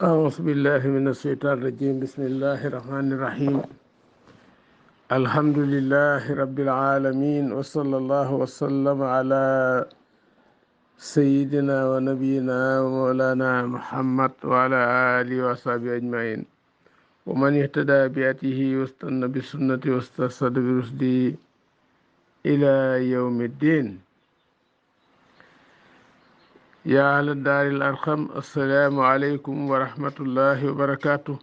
أعوذ بالله من الشيطان الرجيم بسم الله الرحمن الرحيم الحمد لله رب العالمين وصلى الله وسلم على سيدنا ونبينا ومولانا محمد وعلى آله وصحبه أجمعين ومن اهتدى بهديه واستنى بسنته واسترشد برشده إلى يوم الدين يا أهل الدار الأرقم السلام عليكم ورحمة الله وبركاته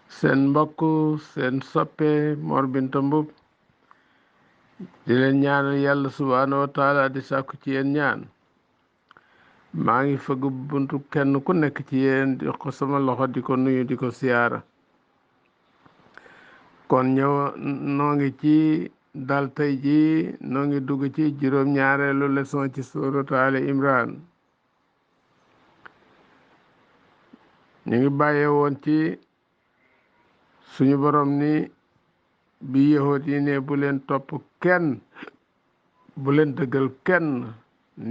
seen mbokk seen soppe Mor Binta Mbub di leen ñaanal yàlla subhaanahu wa taala di sàkku ci yéen ñaan maa ngi fëgg buntu kenn ku nekk ci yéen di ko sama loxo di ko nuyu di ko siyaara kon noo ngi ci dal tey ji noo ngi dugg ci juróom-ñaareelu leçon ci suuratu Ali Imran ñu ngi bàyyee woon ci suñu borom ni bi yahut yi ne bu leen topp kenn bu leen dëggal kenn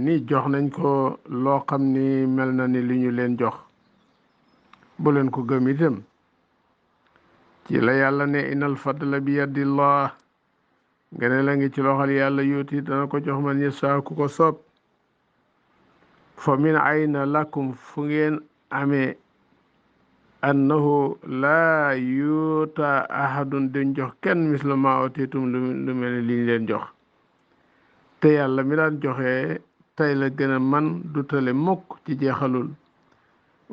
ni jox nañ ko loo xam ni mel na ni li ñu leen jox bu leen ko gëm itam ci la yàlla ne inal fadla bi yadillah nga ne la ngi ci loxol yàlla yuuti dana ko jox man yasa ku ko soob fa min ayna lakum fu ngeen amee annahu laa yuuta ahadun duñ jox kenn misla ma utiitum lu mel ni liñ leen jox te yàlla mi daan joxe tey la gën a man du tale mukk ci jeexalul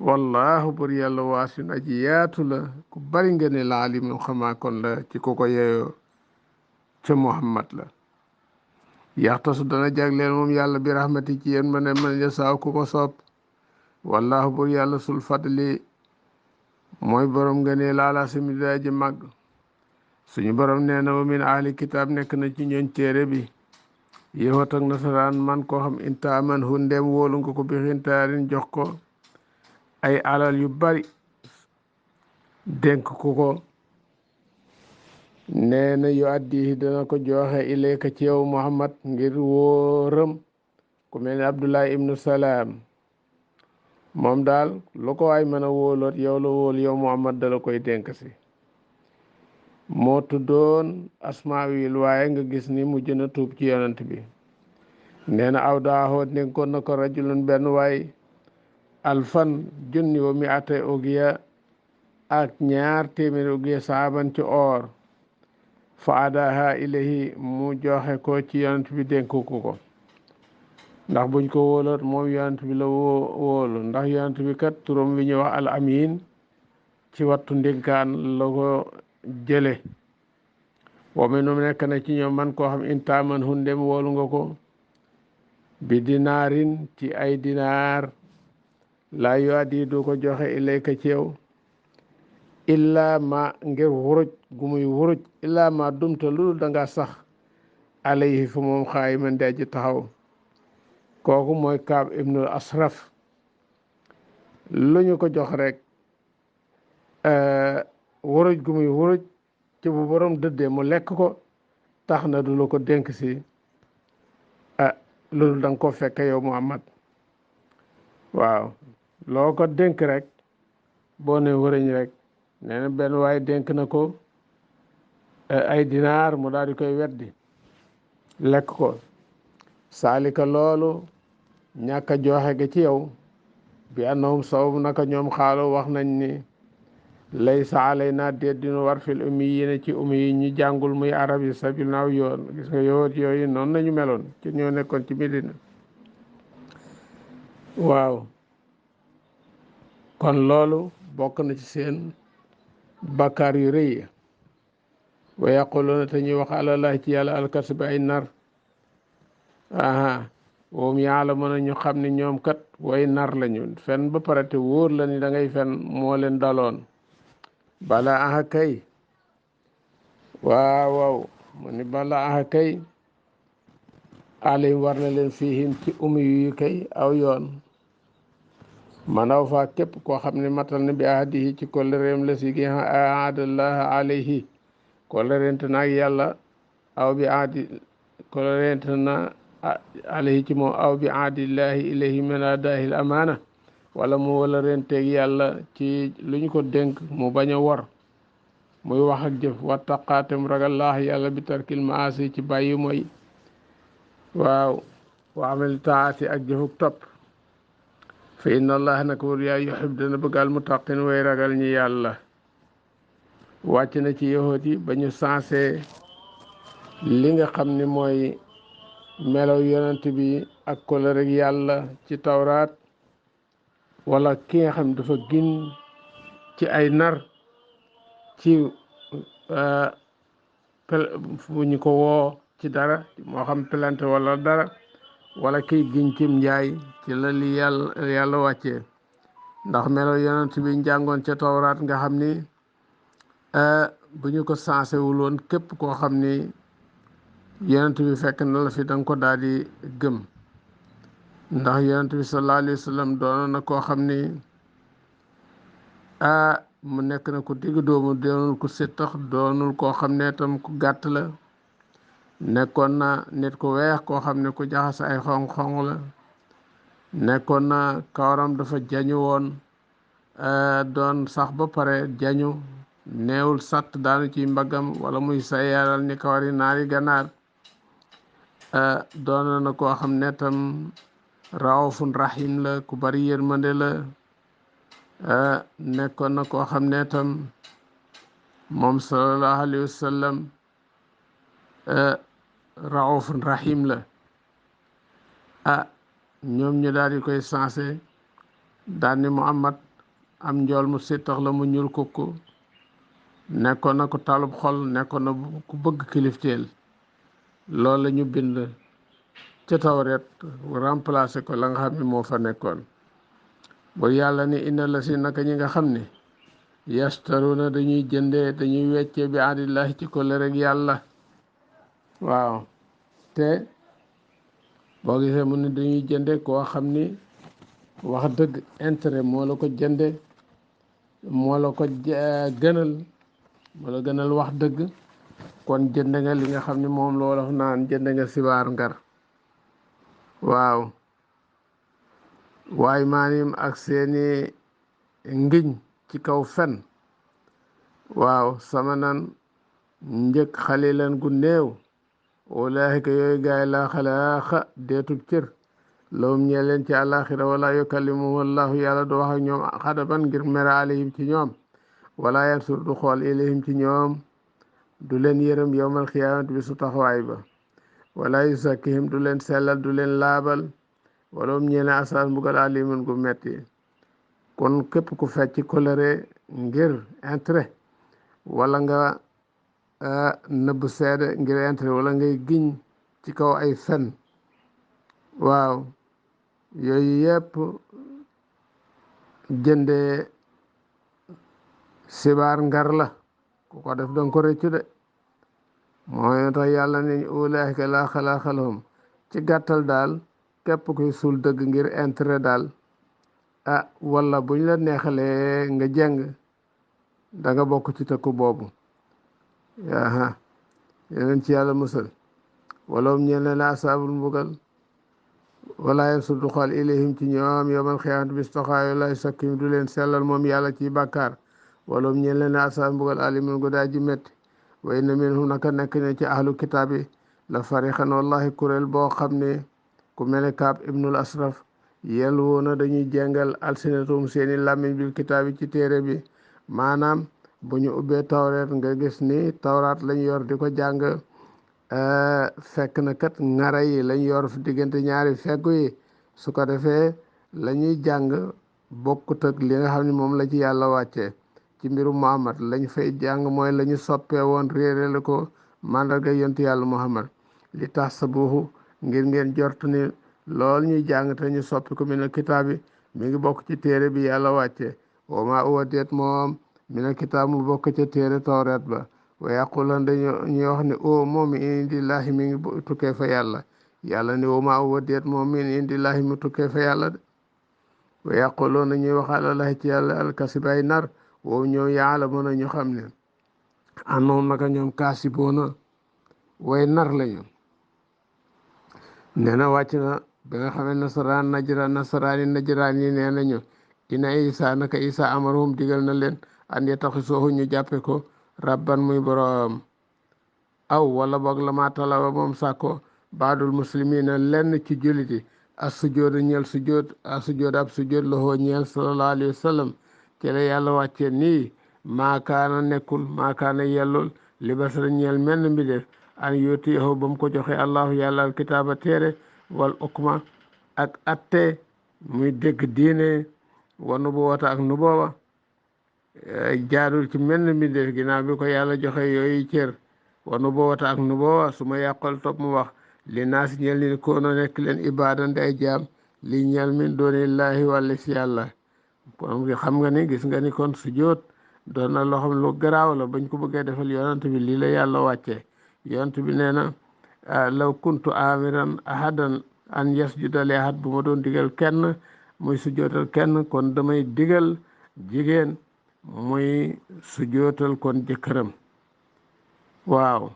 wallahu bur yàlla waasin aji yaatu la ku bari nga ne la alimu xamaa kon la ci ku ko yeyoo ca muhammad la yaxtasu dana jagleel moom yàlla bi rahmati ci yéen ma ne man yasaaw ku ko soob wallahu bur yàlla sul fadli mooy borom nga ne laala sami daaji màgg suñu borom nee na wa min ahli kitaab nekk na ci ñooñ téere bi yahut ak nasaraan man koo xam inta aman hu ndem wóolu nga ko bi xintaarin jox ko ay alal yu bari dénk ku ko nee na yu addi dana ko joxe ilayka ci yow muhammad ngir wóoram ku mel ni abdullah ibnu salaam moom daal lu ko waay mën a wóoloot yow la wóol yow muhammad dala koy dénk si moo tuddoon asmaawil waaye nga gis ni mu jën a tuub ci yonent bi nee na aw daahoo dénkoon na ko rajulun benn waay alfan junni wa mi ate ogiya ak 2 téeméeri ogiya saaban ci or fa adaha ilahi mu joxe ko ci yonent bi dénk ko ndax buñ ko wóoloot moom yonent bi la wóolu ndax yonent bi kat turam wi ñuy wax al amin ci wattu ndénkaan la ko jële wa minhum nekk na ci ñoom man koo xam intaaman hundem wóolu nga ko bi dinaarin ci ay dinaar laa yu addi du ko joxe ilayka ci yow illa ma ngir wuruj gu muy wuruj illa ma dumta lu danga sax alayhi fu moom xaayi man de ji taxaw kooku mooy Kaab ibnul Asraf lu ñu ko jox rek wuruj gu muy wuruj ci bu borom dëddee mu lekk ko tax na du la ko dénk si loolu da nga ko fekk yow Muhammad waaw loo ko dénk rek boo ne wërëñ rek nee na benn waaye dénk na ko ay dinaar mu daal di koy weddi lekk ko saalika loolu ñàkk a joxe ga ci yow bi annahum sababu naka ñoom xaalo wax nañ ni laysa alayna déet dinu war fil ummiyyiina ci ummi yi ñi jàngul muy arab yi sabil naaw yoon gis nga yowoot yooyu noonu nañu meloon ci ñoo nekkoon ci Medina waaw kon loolu bokk na ci seen bakkaar yu rëy wa yaquluuna te ñuy wax alallahi ci yàlla alkasib ay nar moom yàlla mën a ñu xam ne ñoom kat way nar lañu fen ba pare te wóor la ni da ngay fen moo leen daloon bala kay waaw mu ni bala kay alayhim war na leen fiihim ci yu kay aw yoon manaw fa képp koo xam ne matal na bi ahdihi ci kollereem la si gi ahadallahi alayhi kollerente naag yàlla aw bi ahdi kollerente na alayhi ci moom aw bi ahdillahi ilayhi min adahil amaana wala mu wala renteeg yàlla ci lu ñu ko dénk mu bañ a wor muy wax ak jëf wattaqaatem ragal laax yàlla bi tarkil maasi ci bàyyi mooy waaw wa amal taati ak jëfuk topp fa inna allah naka wur yaa yuhib dana bëggal muttaqin way ragal ñi yàlla wàcc na ci yahoot yi ba ñu sensé li nga xam ni mooy melow yonent bi ak kóllëre ak yàlla ci tawraat wala ki nga xam dafa gin ci ay nar ci fu ñu ko woo ci dara moo xam plainte wala dara wala kiy giñ cim njaay ci la li yàlla wàccee ndax melow yonent bi njàngoon ca tawraat nga xam ni bu ñu ko sensé wul woon képp koo xam ni yonent bi fekk na la fi danga ko daal di gëm ndax yonent bi sallallahu alayhi wa sallam doonoon na koo xam ni mu nekk na ku digg doomu doonul ku sittax doonul koo xam ne tam ku gàtt la nekkoon na nit ku weex koo xam ne ku jaxas ay xong-xong la nekkoon na kawaram dafa jañu woon doon sax ba pare jañu neewul sàtt daanu ci mbaggam wala muy sayaral ni kawari naari ganaar doon na koo xam ne tam raufun rahim la ku bari yërmande la nekkoon na koo xam ne tam moom sallallahu alayhi wa sallam raufun rahim la ñoom ñu daal di koy sensé daal ni Muhammad am njool mu sittax la mu ñuul kukku nekkoon na ko talub xol nekkoon na ku bëgg kilifteel loolu la ñu bind ca tawret remplacé ko la nga xam ne moo fa nekkoon bu yàlla ni inna la si naka ñi nga xam ne yastaruna dañuy jëndee dañuy weccee bi ahdillahi ci kóllëre rek yàlla waaw te boo gisee mu ne dañuy jënde koo xam ni wax dëgg intérêt moo la ko jënde moo la ko gënal moo la gënal wax dëgg kon jënd nga li nga xam ne moom loola naan jënd nga sibaar ngar waaw waaye maanim ak seeni ngiñ ci kaw fen waaw sama nan njëkk xalilan gu néew ulaahika yooyu gaay laa xalaaqa deetub cër lawum ñee leen ci àlaxira wala yukallimuhum allahu yàlla du wax ak ñoom xadaban ngir mere alayhim ci ñoom wala yansur du xool ilayhim ci ñoom du leen yërëm yowmal xiyaamati bi su taxawaay ba wala yusakkihim du leen sellal du leen laabal walawum ñee leen asaas mbugal alimun gu metti kon képp ku fecc kóllëre ngir intérêt wala nga nëbb seede ngir intérêt wala ngay giñ ci kaw ay fen waaw yooyu yëpp jënde sibaar ngar la ku ko def danga ko rëccu de mooy tax yàlla ne ulaa'ika laa xalaaqa lahum ci gàttal daal képp kuy suul dëgg ngir intérêt daal wala buñ la neexalee nga jeng da nga bokk ci tëkku boobu yeneen ci yàlla musal walawum ñeen leen la asaabul mbugal wala yansur du xool ilayhim ci ñoom yawmal xiyaamati bis taxaayo lay sakkim du leen sellal moom yàlla ci bàkkaar walawum ñeen leen la asaabul mbugal alimun gu daa ji métti wa inna minhum naka nekk ne ci ahlu kitaab yi la farixan wallahi kuréel boo xam ne ku mel ne Kaab ibnul Asraf yel woona dañuy jengal alsinatum seeni làmmiñ bil kitaab yi ci téere bi maanaam bu ñu ubbee tawreet nga gis ni tawraat lañ yor di ko jàng fekk na kat ngara yi lañ yor diggante ñaari feggu yi su ko defee la ñuy jàng bokkut ak li nga xam ne moom la ci yàlla wàccee ci mbiru Muhammad lañ fay jàng mooy la ñu soppee woon réerale ko màndarga yontu yàlla Muhammad li tax sa buuxu ngir ngeen jort ni lool ñuy jàng te ñu soppi ko minal kitaab bi mi ngi bokk ci téere bi yàlla wàccee wa maa huwa déet moom minal kitaab mu bokk ca téere tawreet ba wa yaqulan dañuy wax ne moom min indillahi mi ngi tukkee fa yàlla yàlla ni wa maa huwa déet moom min indillahi mi tukkee fa yàlla de wa yaquloon dañuy wax àlalahi ci yàlla alkasibay nar wow ñoom ya'lamuuna ñu xam ne annahum naka ñoom kaasibuuna way nar lañu nee na wàcc na ba nga xam ne nasaraan yi najiraan yi nee nañu ina isa naka isa amarahum digal na leen an yattaxisuhu ñu jàppe ko rabban muy boroom aw wala boog la ma talaba moom sàkko baadul muslimina lenn ci julliti as sujooda ñeel sujood a sujood ab sujood la hoo ñeel sallallahu alayhi wa sallam ci la yàlla wàcce nii maakaana nekkul maakaana yellul li basara ñeel menn mbindeef an yuuti yahu ba mu ko joxe allahu yàlla al kitaaba téere wal ukma ak atte muy dégg diine wa nubuwata ak nubuwa jaadul ci menn mbindeef ginnaaw bi ko yàlla joxe yooyu cër wa nubuwata ak nubuwa su ma yàqal topp mu wax li naas ñeel ni koonoo nekk leen ibaadan di ay jaam li ñeel min doonillaahi wàlli si yàlla kon xam nga ni gis nga ni kon sujjóot doon na loo xam lu garaaw la bañ ko bëggee defal yonent bi lii la yàlla wàccee yonent bi nee na law kuntu amiran ahadan an yasjuda li ahad bu ma doon digal kenn muy sujjóotal kenn kon damay digal jigéen muy sujjóotal kon jëkkëram waaw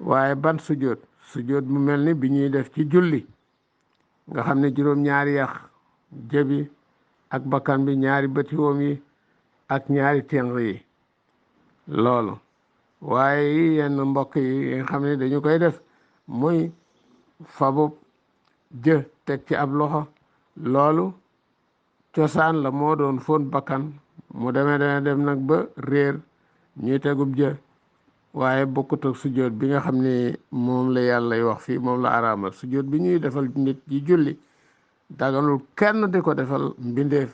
waaye ban sujjóot sujjóot mu mel ni bi ñuy def ci julli nga xam ne juróom-ñaari yax jëbi ak bakkan bi ñaari bëti woom yi ak ñaari ténk yi loolu waaye yenn mbokk yi nga xam ne dañu koy def muy fabub jë teg ci ab loxo loolu cosaan la moo doon fóon bakkan mu demee dem nag ba réer ñuy tegub jë waaye bokkut ak sujjóot bi nga xam ne moom la yàlla wax fii moom la araamal sujjóot bi ñuy defal nit ji julli daganul kenn di ko defal mbindeef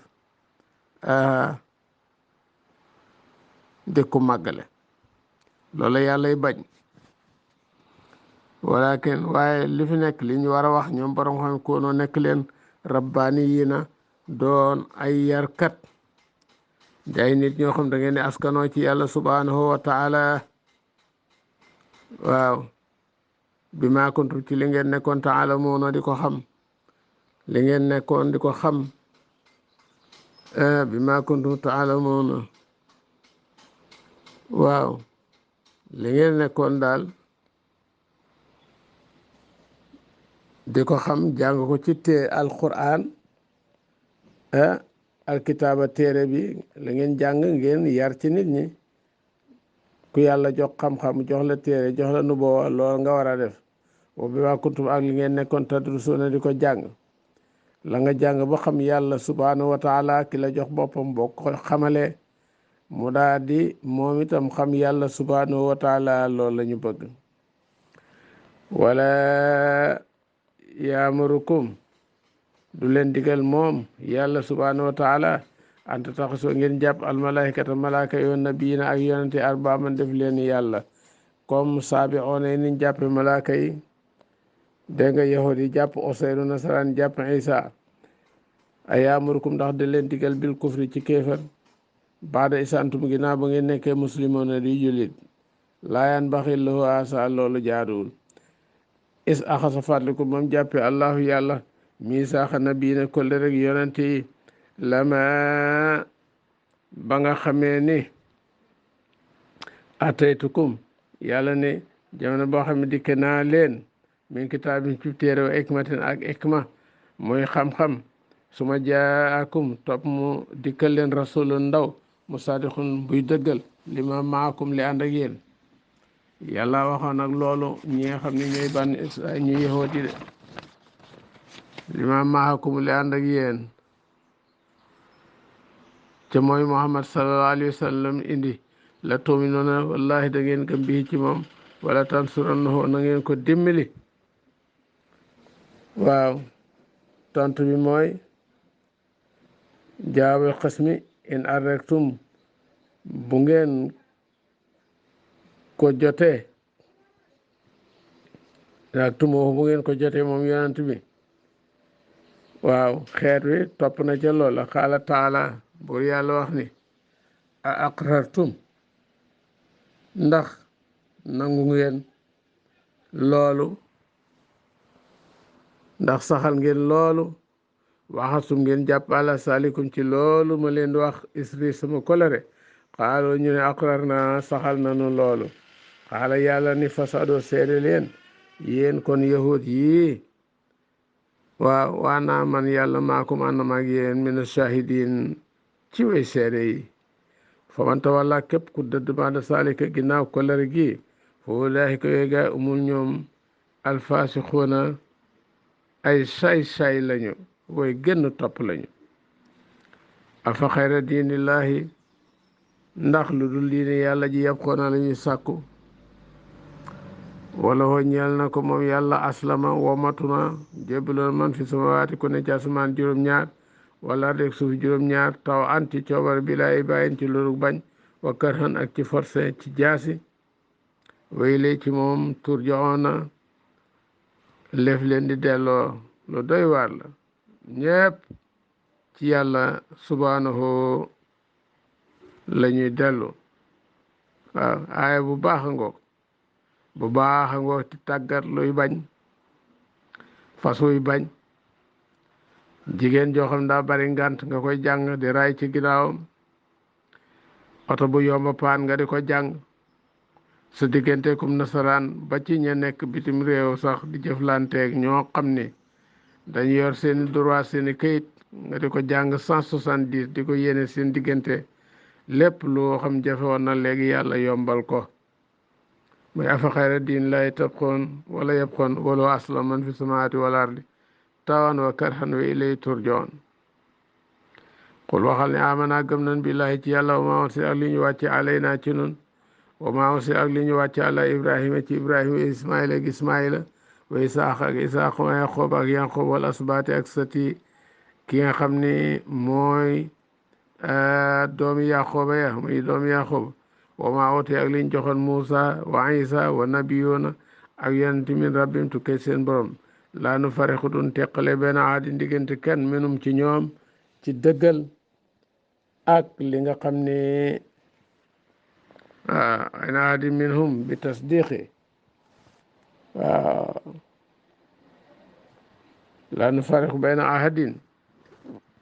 di ko màggale loolu yàllay bañ walakin waaye li fi nekk li ñu war a wax ñoom borom xam koonoo nekk leen rabbaani yi na doon ay yarkat di ay nit ñoo xam da ngeen di askanoo ci yàlla subhanahu wa taala waaw bi maa kuntum ci li ngeen nekkoon taalamuuna di ko xam li ngeen nekkoon di ko xam bi maa kuntum taalamuuna waaw li ngeen nekkoon daal di ko xam jàng ko ci alquran alkitaaba téere bi la ngeen jàng ngeen yar ci nit ñi ku yàlla jox xam-xam jox la téere jox la nubuwa lool nga war a def wa bi maa kuntum ak li ngeen nekkoon tadrusuuna di ko jàng la nga jàng ba xam yàlla subhanahu wa taala ki la jox boppam boo ko xamalee mu daa di moom itam xam yàlla subhanahu wa taala loolu la ñu bëgg wala yaamurukum du leen digal moom yàlla subhanahu wa taala anta taxasoo ngeen jàpp almalaikata malaaka yoon nabiina ak yonente arbaaban def leen yàlla comme saabi oone niñ jàppe malaaka yi dégg nga yahud yi jàpp oseyru nasaraan jàpp isa a yaamurukum ndax da leen digal bil kufri ci kéefar baada isantum ginnaaw ba ngeen nekkee muslimoon di jullit laayaan baxil lahu asa loolu jaaduwul is axasa fàttaliku moom jàppe allahu yàlla misaaxa nabiina kolle rek yonente yi lama ba nga xamee ni ataytukum yàlla ne jamono boo xam ne dikke naa leen min kitaabin ci téere wa ikmatin ak ikma mooy xam-xam su ma jaakum topp mu dikkal leen rasulun ndaw musaddiqun buy dëggal li ma maakum li ànd ak yéen yàlla waxoon ak loolu ñi nga xam ne ñooy ban ñu yahooti de li ma maakum li ànd ak yéen te mooy muhammad sallallahu alayhi wa sallam indi la tu'minuuna wallahi da ngeen gëm bii ci moom wala tansurannahu na ngeen ko dimbali waaw tontu bi mooy jawaabul xasmi in arrektum bu ngeen ko jotee raktumoo bu ngeen ko jotee moom yonent bi waaw xeet wi topp na ca loola xaala taala buur yàlla wax ni a aqrartum ndax nangu ngeen loolu ndax saxal ngeen loolu waxasum ngeen jàpp ala salikum ci loolu ma leen di wax isri sama kolere xaaloo ñu ne aqrar na saxal nanu loolu xaala yàlla ni fasado seede leen yéen kon yahud yi waaw waanaa man yàlla maakum ànd maag yéen mina shahidin ci way seede yi fa man tawalla képp ku dëdd baada saalika ginnaaw kolere gi fa ulaahika yooyu gaay umul ñoom alfaasixuuna ay say lañu way génn topp lañu afa xayra diinillaahi ndax lu dul diine yàlla ji yabxoona la ñuy sàkku wala hoo ñeel na ko moom yàlla aslama womatuna jébbaloon man fi samawaati ku ne ci asamaan juróom-ñaar wala rek suuf juróom-ñaar taw an ci coobar bi laay bàyyin ci loolu bañ wa karhan ak ci forcé ci jaasi way lay ci moom tur joxoona lef leen di delloo lu doy waar la ñépp ci yàlla subhanahu la ñuy dellu waaw aaya bu baax a ngoog bu baax a ngoog ci tàggat luy bañ fas wuy bañ jigéen joo xam daa bari ngant nga koy jàng di raay ci ginnaawam oto bu yomba paan nga di ko jàng sa diggante kum nasaraan ba ci ña nekk bitim réew sax di jëflanteeg ñoo xam ni dañu yor seeni droit seeni këyit nga di ko jàng 170 di ko yéene seen diggante lépp loo xam jafe woon na léegi yàlla yombal ko muy afa xayra diin lay tabxoon wala yabxoon wala aslam man fi samaati wal ardi tawan wa karhan wa ilay turjoon xul waxal ne amana gëm nañ billahi ci yàlla wa maa unsi ak li ñu wàcce alayna ci nun wa maa unsi ak li ñu wàcce àla ibrahima ci ibrahima ismaila ak ismaila wa isaaq ak isaaq wa yaqoob ak yaqoob wal asbaati ak sati ki nga xam ni mooy doomi yaqooba ya muy doomi yaqoob wa maa uti ak liñ joxoon Muusa wa Isa wa nabiyuna ak yonent min rabbim tukkee seen borom laa nu farixu dun teqale benn aadi diggante kenn minum ci ñoom ci dëggal ak li nga xam ne ana aadi minhum bi tasdiqi waaw laa nu farixu benn ahadin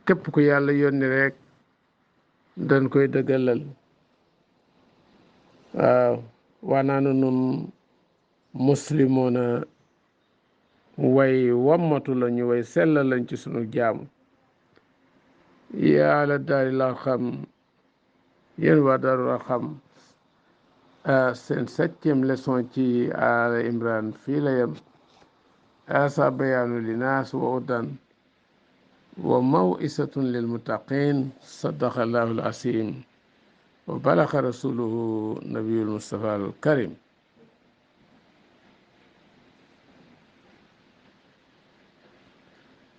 képp ku yàlla yónni rek dañ koy dëggalal waaw waanaanu nun muslimoona way wammatu lañu way sella lañ ci sunu jaamu yàlla daari la xam yéen waa daaru la xam seen 7e leçon ci Aali Imran fii la yem asa bayaanu linaas wa udan wa mawisatun lil muttaqin sadaqa allahu al asim wa balaxa rasuluhu nabiyul mustafa al karim